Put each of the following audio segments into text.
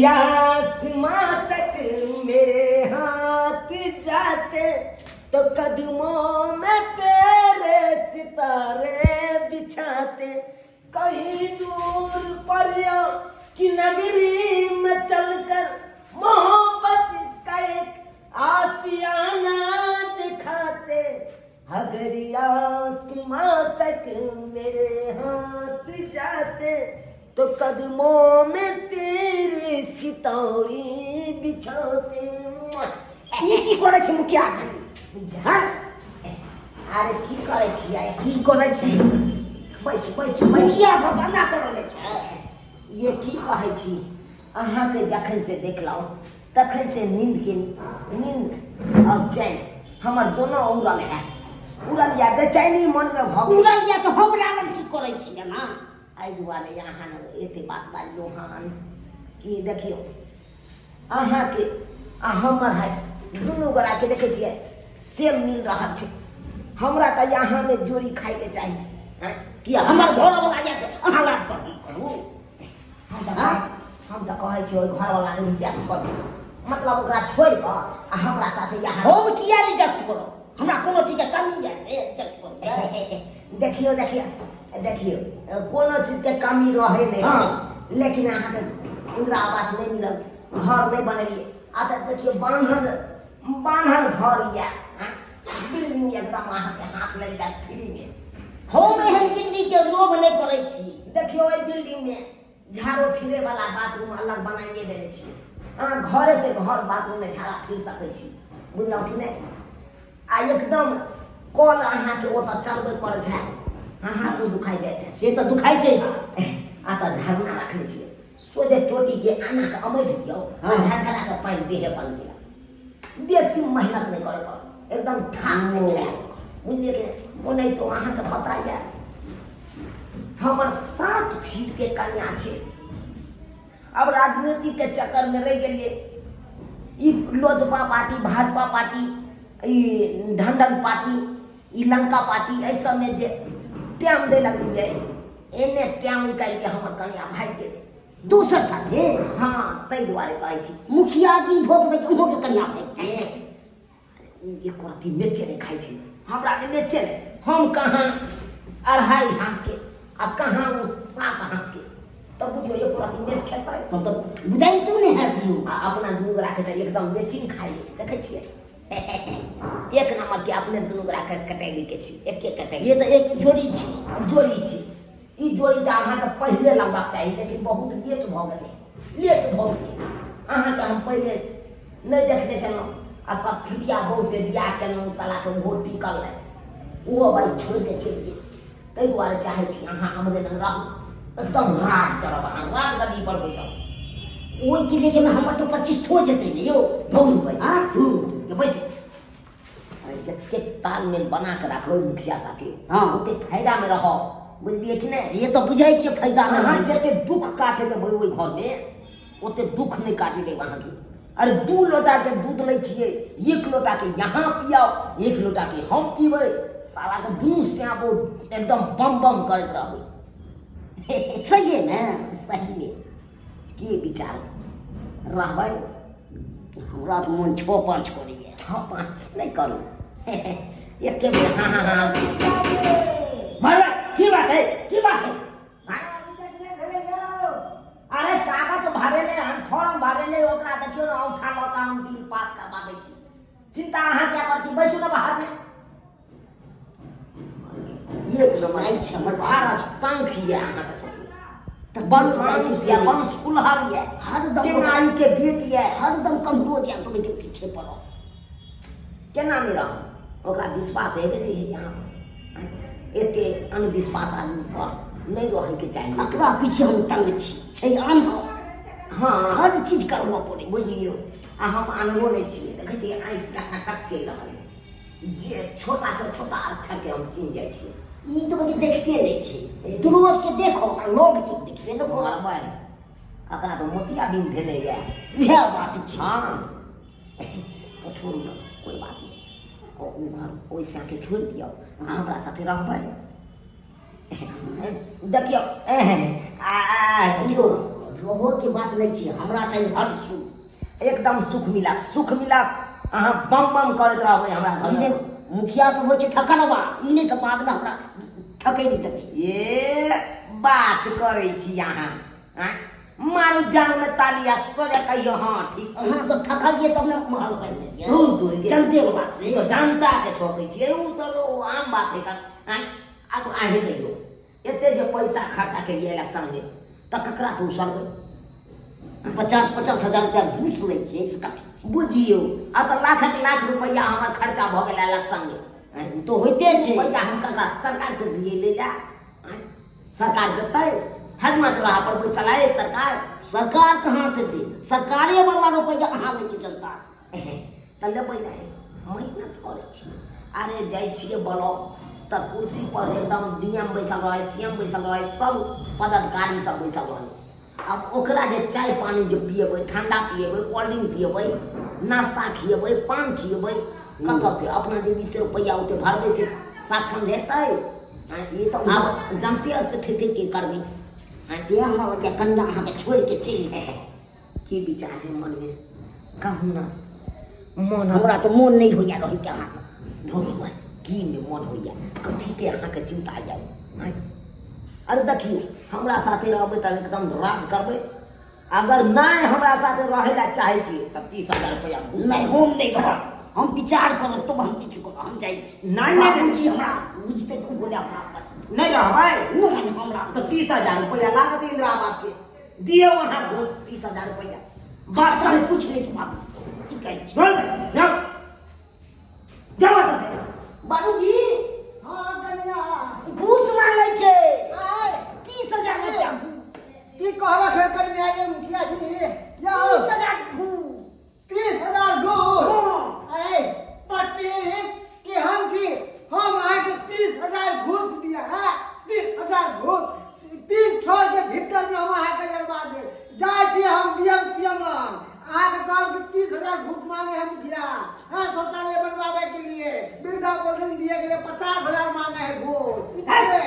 आसमां तक मेरे हाथ जाते तो कदमों में तेरे सितारे बिछाते, कहीं दूर परियों की नगरी में चलकर मोहब्बत का एक आशियाना दिखाते, अगर आसमां तक मेरे हाथ जाते तो कदमों में तेरे सितारे बिछाते। ई की करै छी मुखिया जी? हँ? अरे की करै छियै? की करै छी? बैसू बैसू बैसू। मुखिया भऽ कऽ एना करल जाइ छै? ये की कहै छी, अहाँके जखन से देखलहुँ तखन से नींद के नींद और चैन हमर दोनों उड़ल है, उड़ल या बेचैनी मन में भऽ गेल। उड़ल या तऽ हमरा लग की करै छी एना? एहि दुआरे अहाँ ने एते बात बाजलहुँ हन कि देखियौ अहाँके आ हमर है दुनू गोराके देखै छियै सेम मिल रहल छै। हमरा तऽ अहाँमे जोड़ी खायके चाही। आँय? किया हमर घरवला यऽ से अहाँ लाज पर हम करू? हम तऽ हम तऽ कहै छी ओहि घरवलाके रिजेक्ट कऽ दियौ, मतलब ओकरा छोड़ि कऽ आ हमरा साथे यहाँ। हम किया रिजेक्ट करब? हमरा कोनो चीजके कमी यऽ से रिजेक्ट कऽ दियै? देखियौ देखियौ देखियौ, कोनो चीजके कमी रहै नहि। लेकिन अहाँके इन्दिरा आवास नहि मिलल, घर नहि बनेलियै। आ तऽ देखियौ बान्हल बान्हल घर यऽ, बिल्डिंग एकदम अहाँके हाथ लागि जायत फ्रीमे। हम एहन बिल्डिंगके लोभ नहि करै छी। देखियौ एहि बिल्डिंगमे झाड़ो फिरे वाला बाथरूम अलग बनाइए देने छियै, अहाँ घरे से घर बाथरूममे झाड़ा फिर सकै छी, बुझलहुँ कि नहि? आ एकदम कल अहाँके ओतऽ चलबै पड़ैत है, हाथो दुखाइ जाइत है। से तऽ दुखाइ छै। आ तऽ झरना रखने छियै, सोझे टोटीके आना कऽ अमैठ दियौ आ झरझरा कऽ पानि देहे पर गेल, बेसी मेहनत नहि करऽ पड़त, एकदम ठास से खायब, बुझलियै कि? ओनाहितो अहाँके पता यऽ हमर 7 फीटके कनिया छै। अब राजनीतिके चक्करमे रहि गेलियै, ई लोजपा पार्टी, भाजपा पार्टी, ई ढंढन पार्टी, ई लंका पार्टी, एहि सबमे जे टाइम दै लगलियै, एने टाइम निकालि कऽ हमर कनिया भागि गेलै दोसर साथे। हँ, ताहि दुआरे कहै छी। मुखिया जी भोग में उहो के कनिया भागि गेलै? ओ एको रत्ती मिर्चे नहि खाइ छै, हमरा जे मिर्चे नहि। हम कहाँ 2.5 हाथके आ कहाँ ओ 7 हाथके, तब बुझियौ एको रत्ती मिर्च खेतै? तब तऽ बुझाइतो नहि हैत यौ। आ अपना दुनू गोराके तऽ एकदम मैचिंग खाइ, देखै छियै एक नंबर के अपने दुनू गोराके कैटेगरी के छी, एके कैटेगरी। ये तऽ एक जोड़ी छी। जोड़ी छी। ई जोड़ी तऽ अहाँके पहिले लगबाक चाही, लेकिन बहुत लेट भऽ गेलै, लेट भऽ गेलै। अहाँके हम पहिले नहि देखने छलहुँ आ सब फिटिया बहू से बियाह केलहुँ, सालाके ओहो टिकल नहि, ओहो भाइ छोड़ि कऽ चलि गेल। ताहि दुआरे चाहै छी अहाँ हमरे लग रहू, एकदम राज करब, अहाँ राजगद्दी पर बैसब। ओहिके लेके हमर तऽ प्रतिष्ठो जेतै ने यौ। धूर भाइ। आँ? धूर के बैसू। अरे जतेक तालमेल बना के राखबै मुखिया साथे, ओते फायदा में रहब, बुझलियै कि नहि? से तऽ बुझै छियै फायदा में। अहाँ जते दुख काटे देबै ओहि घर में, ओते दुख नहि काटे देब अहाँके। अरे 2 लोटा के दूध लै छियै, 1 लोटा के यहाँ पियाओ, 1 लोटा के हम पीबै, साला के दुनू स्यापो एकदम बम बम करैत रहबै। सही ने? सही में के विचार रहबै? हमरा तऽ मोन 6-5 करैए। 6-5 नहि करू, एके बेर हाँ हाँ हाँ। मरला की बात है, की बात है? अरे कागज भरेले हन, फॉर्म भरेले, ओकरा देखियौ ने औंठा लऽ कऽ हम बिल पास करबा दै छी। चिंता अहाँ किया करै छी, बैसू ने बाहर मे। एक नंबर छै हमर भारत शंख ये अहाँके सब तऽ वंश मानुष ये, वंश कुल्हर ये, हरदम टेंगाई के बेट ये, हरदम कमजोर ये, तुम के पीछे पड़ो। केना नहि रहब, ओकरा विश्वास हेबे नहि है यहाँ पर। एते अंधविश्वास आदमी पर नहि रहैके चाही। एकरा पीछे हम तंग छी, छै आन। हँ, हर चीज करबऽ पड़ै। बुझियौ, आ हम आनबो नहि छियै, देखै छियै आँखि टकाटक चलि रहल है, जे छोटा से छोटा अक्षर के हम चिन्ह जाइ छियै। ई तऽ बड़ी देखते नहि छै, दुर्वश के देखो ओकरा लोग के देखबे नहि करब। करबै एकरा तऽ मोतिया बिन भेलै यऽ। इएह बात छै। हँ, तऽ छोड़ू ने, कोइ बात नहि, ओ घर ओहि साथे छोड़ि दियौ, अहाँ हमरा साथे रहबै। देखियौ, आ देखियौ रहो के बात नहि छै, हमरा चाही हर सुख। एकदम सुख मिला, सुख मिला, अहाँ बम बम करैत रहबै हमरा ई जे घर। मुखिया सब होइ छै ठकनवा, ई नहि सब बादमे हमरा ठकै नहि देबै। ए बात करै छी अहाँ, आँय? मारू जान में ताली आ सोरे कहियो हाँ ठीक छै। अहाँ सब ठकलियै तब ने महल बनि गेलियै। दूर दूर के जनते के बात ई छै। तऽ जनता के ठकै छियै, ओ तऽ ओ आम बात है। आँय, आब अहीं कहियो, एते जे पैसा खर्चा केलियै इलेक्शन में तऽ ककरा से उसरबै? 50-50 हजार रुपया घूस लै छियै से कथी? बुझियौ, आ तऽ लाखक लाख रुपैआ हमर खर्चा भऽ गेल इलेक्शन में। ओ तऽ होइते छै। पैसा हम ककरा सरकार से जियै लै लए? आँय? सरकार देतै? हरमा चौराहा पर बैसल है सरकार। सरकार कहाँ से देत? सरकारे वाला रुपैआ अहाँ लै छियै जनता से। तऽ लेबै नहि, मेहनत करै छियै। अरे जाइ छियै ब्लॉक तऽ कुर्सी पर एकदम डी एम बैसल रहै, सी एम बैसल रहै, सब पदाधिकारी सब बैसल रहै। आब ओकरा जे चाय पानी जे पिएबै, ठंडा पिएबै, कोल्ड ड्रिंक पिएबै, नाश्ता खिएबै, पान खिएबै, कतऽ से अपना जेबी से रुपैआ ओते भरबै से साठन हेतै? ई तऽ आब जनते से थे के करबै। तें हमरा ओते कन्या अहाँके छोड़ि के चलि गेल। की विचार है मनमे, कहू ने मन? हमरा तऽ मोन नहि होइया रहैके अहाँ धोरो, की नहि मन होइया? कथीके अहाँके चिन्ता यऽ? आँय? अरे देखियौ, हमरा साथे रहबै तऽ एकदम राज करबै। अगर नहि हमरा साथे रहै लए चाहै छियै तऽ 30,000 रुपैआ घूस। नहि, हम नहि रहब। हम विचार करब तब हम किछु करब। हम जाइ छी। नहि, नहि। बाबूजी हमरा बुझतै तऽ बोले हमरा पर। नहि रहबै? नहि, हमरा तऽ 30,000 रुपैआ लागत इन्दिरा आवासके, दियौ अहाँ घूस 30,000 रुपैआ। बात हम पूछ लै छी बाबू, की कहै छी? जाउ, जाउ एतऽ से। बाबूजी। हाँ कन्या। घूस मांगै छै। आय। 30,000 रुपैआ घूस। की कहलक है कन्या ये मुखिया जी या? 30,000 घूस। 30,000 घूस? हाँ। ऐ पति केहन छी, हम अहाँके 30,000 घूस दिया है? 30,000 घूस तीन छोर के भीतर में हम अहाँके लड़वा देब। जाइ छी हम डी एम सी एम लग, अहाँके कहब कि 30,000 घूस मांगे है मुखिया। हाँ, शौचालय बनवावे के लिए, वृद्धा पेंशन दिए के लिए 50,000 मांगे है घूस। ई बुझले?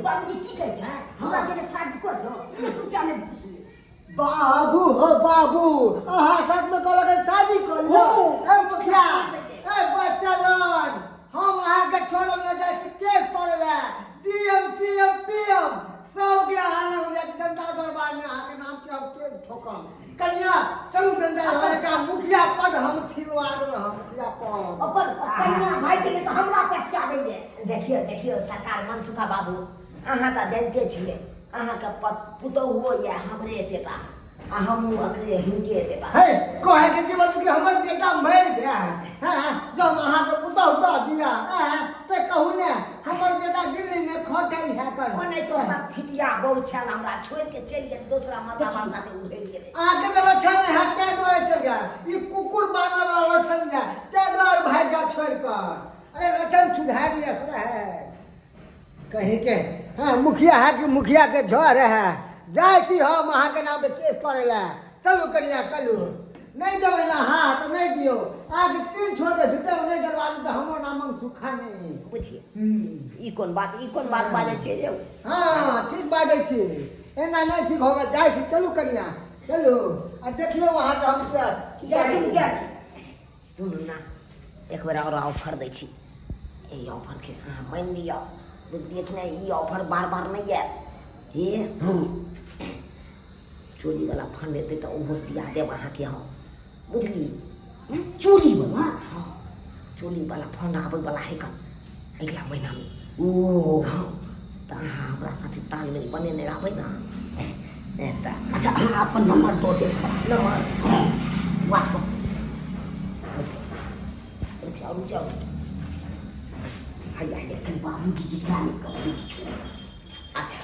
बाबूजी की कहै छै, हमरा जेने शादी कर दो, एक रुपया नहि घूस ले। बाबू हो बाबू, अहाँ साथ में कहलक है शादी कर लो। ए मुखिया, ए बच्चा लोग, हम अहाँके छोड़ब न। जाइ छी केस करे ला डीएम सीएम पीएम सबके। अहाँ लग जाइ छी जनता दरबार में, अहाँके नाम के हम केस ठोकम। कन्या चलू जनता दरबार के, मुखिया पद हम छिनवा देब, हम मुखिया पद। ओकर कन्या भागि गेलै तऽ हमरा पटियाबैये। देखियौ, देखियौ सरकार, मनसुखा बाबू, अहाँ तऽ जानिते छियै, अहाँके पुतोहुओ यऽ हमरे एतेटा आ हमहूँ अकरे हिनके एतेटा। हे, कहे के जीवन कि हमर बेटा मरि गया है, हाँ, जब अहाँके पुतहु दऽ दिया, हाँ, से कहू ने, हमर बेटा दिल्ली में खटै है कर। ओ नहि तो सब फिटिया बहू छल, हमरा छोड़ि के चलि गेल, दोसरा मर्दाबा साथे उधरि गेलै। अहाँके तऽ लक्षण है ताहि दुआरे चलि गया। ई कुकुर बानर वाला लक्षण है, ताहि दुआरे भागि गया छोड़ि कऽ। अरे लक्षण सुधारि लिअ, सुधारि कहीं के। हाँ, मुखिया है कि मुखिया के झर है। जाइ छी हम अहाँके नाम पे केस करे ला। चलू कनिया, चलू। नहीं देबै ना? हाँ तऽ नहीं दियौ। अहाँके तीन छोड़ के भीतर नहि करबाबी तऽ हमरो नाम सुखा नहीं। बुझिए, ई कोन बात, ई कोन बात बाजै छियै यौ? हाँ, ठीक बाजै छी, एना नहि ठीक होगा। जाइ छी, चलू कनिया चलू। आ देखियौ अहाँके हम किया जाइ छी मुखिया जी। सुनू ने, एक बेर आओर ऑफर दै छी। एहि ऑफरके अहाँ मानि लिअ, बुझलियै कि नहि? ई ऑफर बार बार नहि आयत। हे हँ, चोरीवला फंड एतै तऽ ओहो सिया देब अहाँके हम, बुझलियै? चोरीवला? हँ, चोरीवला फंड आबैवला हइ कन अगिला महीनामे। ओ। हँ, तऽ अहाँ हमरा साथे तालमेल बनेने रहबै ने तऽ। अच्छा, अहाँ अपन नंबर दऽ देब हमरा। नंबर? हँ, व्हाट्सअप। रुक जाउ, रुक जाउ। हैया, हैया। एखन बाबूजी जिनका नहि कहबै किछु। अच्छा,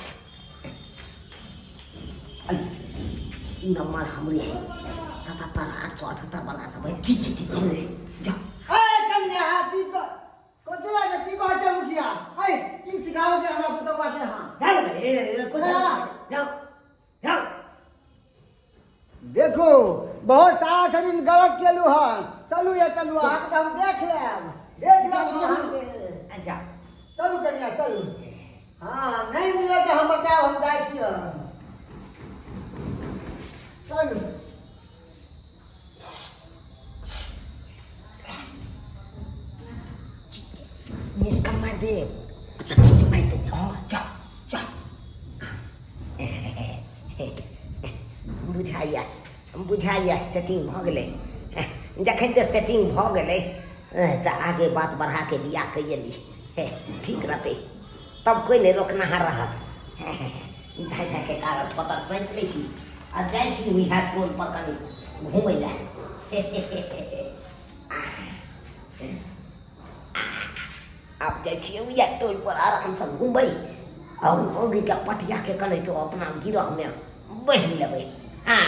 अरे ई नंबर हमरे है, 77878 वाला सब है। ठीक छै, ठीक छै। जाओ। ए कन्या, की कथी लागे, की कहै छै मुखिया? ऐ की सिखाबै छै हमरा पुतौआ के? हाँ। जाओ, जाओ। देखू, बहुत सारा शरीर गलत केलू हन। चलू ये, चलू, अहाँके तऽ हम देख लेब, देख लेब अहाँके। अच्छा। चलू कनिया चलू। हाँ, नहीं मिले तऽ हम बतायब। हम जाइ छी। चलू। मिस कर मार दे। अच्छा ठीक है, मार दे। हाँ जाओ जाओ। बुझाइया बुझाइया सेटिंग भऽ गेलै। जखन तऽ सेटिंग भऽ गेलै तऽ आगे बात बढ़ाके बियाह कैये ली, ठीक रहतै, तब कोइ नहि रोकनाहार रहत। धाइ धाइके कागज पत्तर सैंत लै छी आ जाइ छी उएह टोल पर कनि घुमै लए। आब जाइ छियै उएह टोल पर आरामसँ घुमबै आ मौगीके पटियाके कनैतो अपना गिरहमे बान्हि लेबै। हँ।